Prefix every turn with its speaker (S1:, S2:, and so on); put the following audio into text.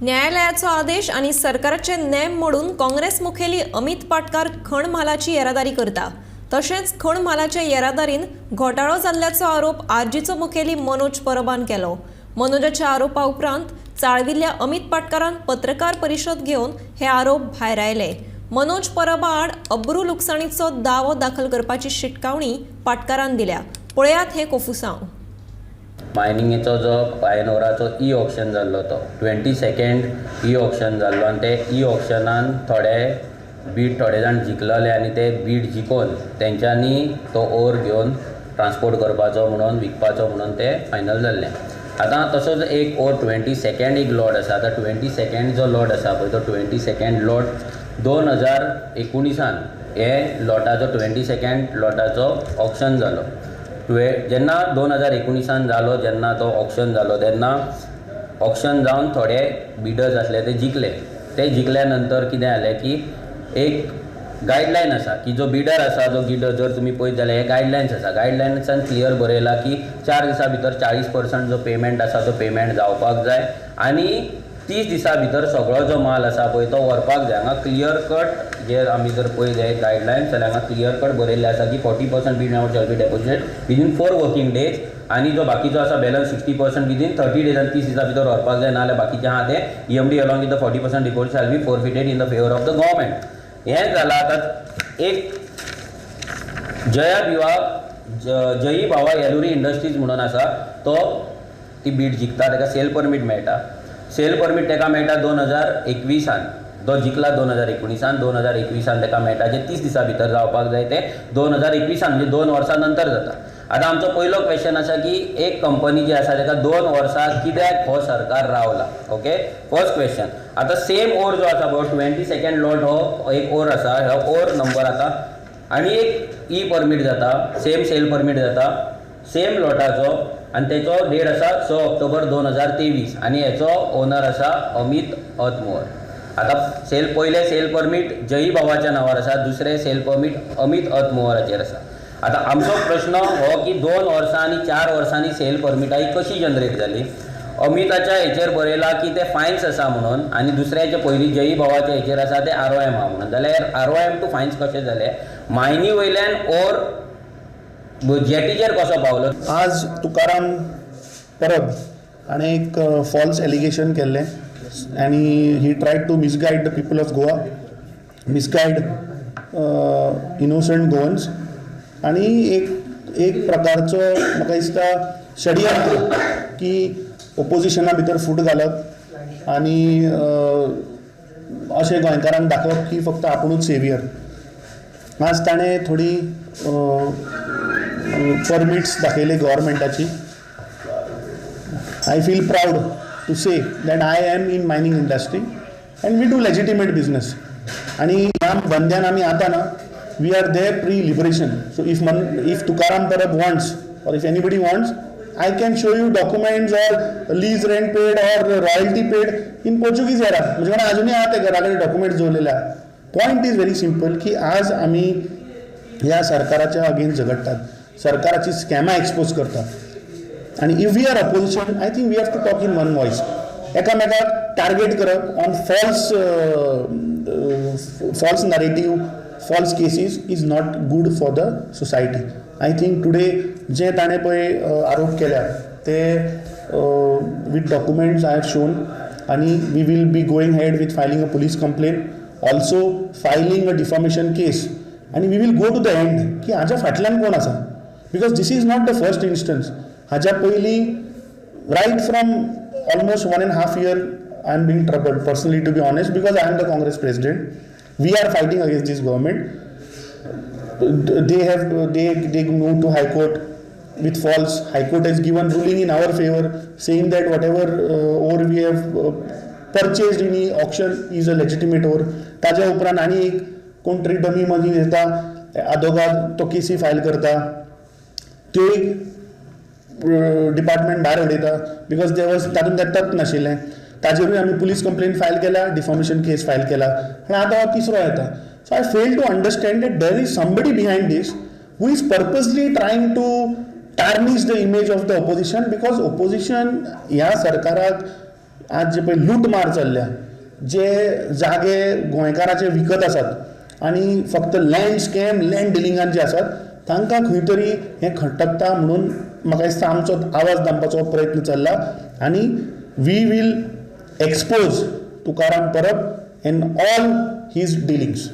S1: न्यायालयाचो आदेश आनी सरकाराचे नेम मोडून काँग्रेस मुखेली अमित पाटकार खण म्हालाची येरादारी करता. तशेंच खण म्हालाच्या येरादारीन घोटाळो जाल्ल्याचो आरोप आरजीचो मुखेली मनोज परबान केलो. मनोजाच्या आरोपा उपरांत चाळविल्ल्या अमित पाटकारान पत्रकार परिशद घेवन हे आरोप भायरायले. मनोज परबा आड अब्रू लुकसाणीचो दावो दाखल करपाची शिटकावणी पाटकारान दिल्या. पळयात हें कोफुसांव.
S2: मायनिंगेचो जो आयनओराचो ई ऑक्शन जाल्लो तो 22nd e auction जाल्लो आनी ते ई ऑक्शनान थोडे बीड थोडे जाण जिखलले आनी ते बीड जिखोवन तेंच्यांनी तो ओर घेवन ट्रान्सपोर्ट करपाचो म्हणून विकपाचो म्हणून ते फायनल जाल्ले. आतां तसोच एक ओर 22nd एक लॉट आसा. आतां 22nd जो लॉट आसा पळय तो 22nd lot 2019 हे लॉटाचो 22nd लॉटाचो ऑक्शन जालो. जेन्ना 2019 जालो, जेन्ना तो ऑक्शन जालो तेन्ना ऑक्शन जावन थोडे बिडर्स आसले ते जिखले. ते जिखल्या नंतर कितें जालें की एक गायडलायन आसा की जो बिडर आसा, जो बिडर जर तुमी पळयत जाल्यार हे गायडलायन्स आसा. गायडलायन्सान क्लियर बरयलां की 4 दिसां भितर 40% जो पेमेंट आसा तो पेमेंट जावपाक जाय आनी 30 दिसां भितर सगळो जो माल आसा पळय तो व्हरपाक जाय. हांगा क्लियर कट जे आमी जर पळयत जायत गायडलायन्स जाल्यार हांगा क्लियर कट बरयल्लें आसा की 40% bid amount shall be deposited within 4 working days आनी जो बाकीचो आसा बॅलन्स 60% विदीन 30 डेज आनी 30 दिसां भितर व्हरपाक जाय, नाजाल्यार बाकीचें आहा तें EMD along with the 40% deposit shall be forfeited in the favour of the government. हें जालां. आतां एक जया बिवा जयी भावा येलुरी इंडस्ट्रीज म्हणून आसा, तो ती बीड जिखता, ताका सेल परमीट मेळटा. सेल परमीट ताका मेळटा 2021. तो जिखला 2019, 2021 ताका मेळटा, जे 30 दिसां भितर जावपाक जाय ते 2021 म्हणजे 2 वर्सां नंतर जाता. आतां आमचो पयलो क्वेश्चन आसा की एक कंपनी जी आसा ताका 2 वर्सां कित्याक हो सरकार रावला? Okay, first question. आतां सेम ओर जो आसा पळय 22nd lot हो एक ओर आसा, हो ओर नंबर आतां आनी एक ई परमीट जाता, सेम सेल परमीट जाता सेम लॉटाचो आनी तेचो डेट आसा 6 ऑक्टोबर 2023 आनी हेचो ओनर आसा अमित अतमोर. आतां सेल पयलें सेल परमीट जयी भावाच्या नांवार आसा, दुसरें सेल परमीट अमित अतमोहराचेर आसा. आतां आमचो प्रश्न हो की 2 वर्सां आनी 4 वर्सांनी सेल परमिटां ही कशी जनरेट जाली? अमिताच्या हेचेर बरयलां की ते फायन्स आसा म्हणून आनी दुसऱ्याचे पयलीं जयी भावाच्या हेचेर आसा ते ROM आहा म्हणून, जाल्यार ROM two fines कशें जालें? मायनी वयल्यान ओर जेटीचेर कसो पावलो?
S3: आज तुकाराम परब हाणें एक फॉल्स एलिगेशन केल्लें आनी he tried to misguide the people of Goa, misguide innocent Goans आनी एक एक प्रकारचो म्हाका दिसता षडयंत्र की ओपोजिशना भितर फूट घालप आनी अशें गोंयकारांक दाखोवप की फक्त आपुणूच सेवियर. आज ताणें थोडी permits दाखयले गव्हर्मेंटाची. I feel proud to say that I am in mining industry and we do legitimate business. आनी ह्या बंद्यान आमी आतां ना, we are there pre liberation. So if Tukaram Parab wants or if anybody wants, I can show you documents or lease rent paid or royalty paid in Portuguese era. म्हणजे कडेन अजुनूय आहा ते घरा कडेन डॉक्युमेंट्स दवरलेले आहा. पॉयंट is very simple की आज आमी ह्या सरकाराच्या अगेन्स्ट झगडटात, सरकाराची स्कॅमां एक्सपोज करतात आनी if we are opposition, I think we have to talk in one voice. एकामेकाक टार्गेट करप on false narrative, false cases is not good for the society. I think today जे ताणें पळय आरोप केल्या ते with documents I have shown आनी we will be going ahead with filing a police complaint, also filing a defamation case आनी we will go to the end की हाज्या फाटल्यान कोण आसा, because this is not the first instance. हाज्या पयलीं right from almost 1.5 year I am being troubled personally, to be honest, because I am the Congress president. We are fighting against this government. They move to High Court with false. High Court has given ruling in our favor, saying that whatever ore we have purchased in the auction is a legitimate ore. ताज्या उपरांत आनी एक कोण तरी dummy मनीस येता, आदोगाद तो केसी फायल करता, त्यो एक डिपार्टमेंट भायर उडयता because they was तातूंत तें तथ्य नाशिल्लें. ताजेरूय आमी पुलीस कंप्लेन फायल केल्या, डिफॉमेशन केस फायल केला आनी आतां हो तिसरो येता. So I fail to understand that there is somebody behind this who is purposely trying to tarnish the image of the opposition, because opposition ह्या सरकाराक आज जे पळय लूटमार चल्ल्या, जे जागे गोंयकाराचे विकत आसात आनी फक्त लँड स्कॅम, लँड डिलिंगान जे आसात तांकां खंय तरी हें खटकता म्हणून म्हाका दिसता आमचो आवाज दामपाचो प्रयत्न चल्ला आनी we will expose Tukaram Parab and all his dealings.